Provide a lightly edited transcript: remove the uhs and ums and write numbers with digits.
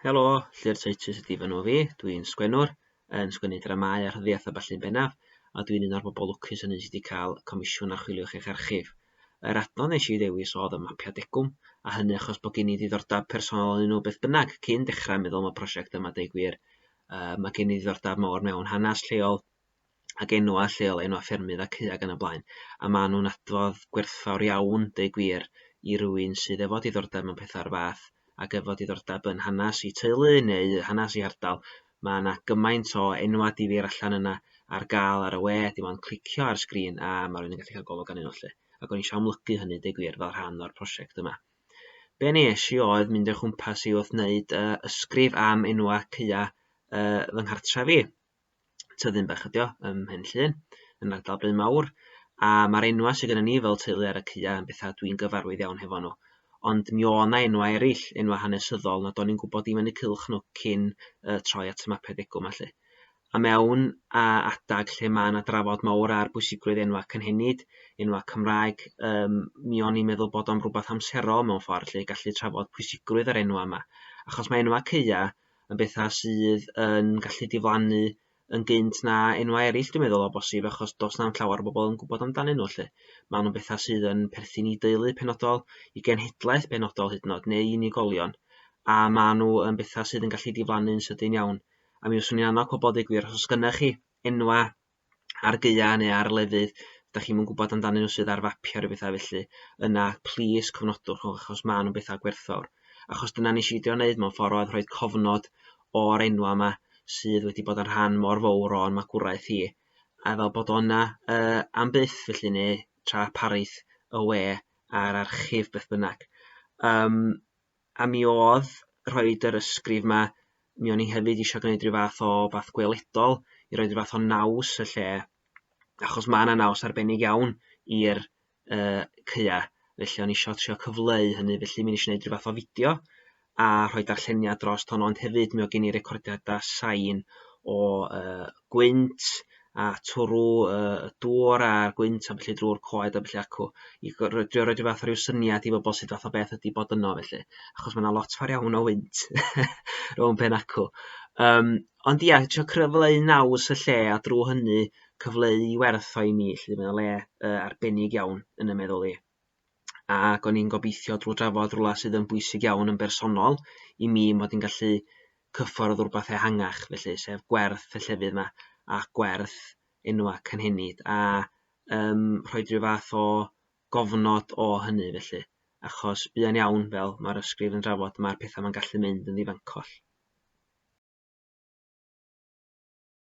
Helo, Llyr Titus ydi fy enw fi, dwi'n sgwennwr, yn sgwennu dramâu a rhyddiaith a ballu'n bennaf, a dwi'n un o'r bobl lwcus hynny sydd wedi cael comisiwn Archwiliwch Eich Archif. Yr adnodd nes i ddewis oedd y mapiau degwm, a hynny achos bod gen i ddiddordeb personol yn nhw beth bynnag cyn dechrau meddwl am y prosiect yma deud gwir. Uh, mae gen i ddiddordeb mawr mewn hanes lleol, ac enwa' lleol, enwa' ffermydd ac ag yn y blaen, a ma' nhw'n adfodd gwerthfawr iawn, deud gwir, i rywun sydd efo diddordeb mewn pethau o'r fath ac efo diddordeb yn hanes i teulu neu hanes i ardal. Mae yna gymaint o enwa' difyr allan yna ar gael ar y we, dim ond clicio ar sgrin a ma' rywun yn gallu cael golwg arnyn nhw 'lly. Ac o'n i eisiau amlygu hynny, deud gwir, fel rhan o'r prosiect yma. Be nes i oedd mynd o'i chwmpas i wrth wneud uh, ysgrif am enwa' caeau uh, fy nghartref i. Tyddyn bach ydi o ym Mhen Llŷn, yn ardal Bryn Mawr, a mae'r enwau sydd gennym ni fel teulu ar y caeau yn bethau dwi'n gyfarwydd iawn hefo nhw. Ond mi oedd 'na enwau eraill, enwau hanesyddol, nad o'n i'n gwybod dim yn eu cylch nhw cyn uh, troi at y mapiau degwm 'ma 'lly. A mewn a adag lle mae yna drafod mawr ar bwysigrwydd enwau cynhenid, enwau Cymraeg, um, mi o'n i'n meddwl bod o'n rhywbeth amserol mewn ffordd lle gallu trafod pwysigrwydd yr enwau yma. Achos mae enwau caeau yn bethau sydd yn gallu diflannu yn gynt na enwau eraill dwi'n meddwl o bosib achos does na'm llawer o bobl yn gwybod amdanyn nhw 'lly. Maen nhw'n bethau sydd yn perthyn i deulu penodol, i genhedlaeth benodol hyd yn oed, neu unigolion, a maen nhw yn bethau sydd yn gallu diflannu'n sydyn iawn. A mi fyswn i'n annog pobl deud gwir, os oes gennych chi enwau ar gaeau neu ar lefydd dach chi'm yn gwybod amdanyn nhw sydd ar fapiau rhyw bethau felly, yna plîs cofnodwch nhw achos maen nhw'n bethau gwerthfawr. Achos dyna nes i drio wneud mewn ffordd oedd rhoi cofnod o'r enwau yma sydd wedi bod yn rhan mor fawr o'n magwraeth i, a fel bod o'na uh, am byth felly neu tra parith y we a'r archif beth bynnag. Um, a mi oedd rhoid yr ysgrif 'ma, mi o'n i hefyd eisiau gwneud rhyw fath o fath gweledol i roed rhyw fath o naws y lle, achos mae yna naws arbennig iawn i'r uh, caeau, felly o'n i eisiau trio cyfleu hynny, felly mi nes i wneud rhyw fath o fideo a rhoi darlleniad dros honno, ond hefyd mi oedd gen i recordiadau sain o uh, gwynt a twrw y dŵr a'r gwynt a felly drwy'r coed a felly acw i drio rhoi rhyw fath o ryw syniad i bobl sut fath o beth ydy bod yno felly achos mae yna lot fawr iawn o wynt rownd pen acw. Um, ond ia, trio cyfleu naws y lle a drwy hynny cyfleu i werth o i mi, lle mae'n le uh, arbennig iawn yn y meddwl i. Ac o'n i'n gobeithio drwy drafod rhywle sydd yn bwysig iawn yn bersonol i mi mod i'n gallu cyffordd rhywbeth ehangach felly, sef gwerth y llefydd yma a gwerth enwa cynhenid a um, rhoi rhyw fath o gofnod o hynny felly, achos buan iawn fel mae'r ysgrif yn drafod mae'r pethau ma'n gallu mynd yn ddifancoll.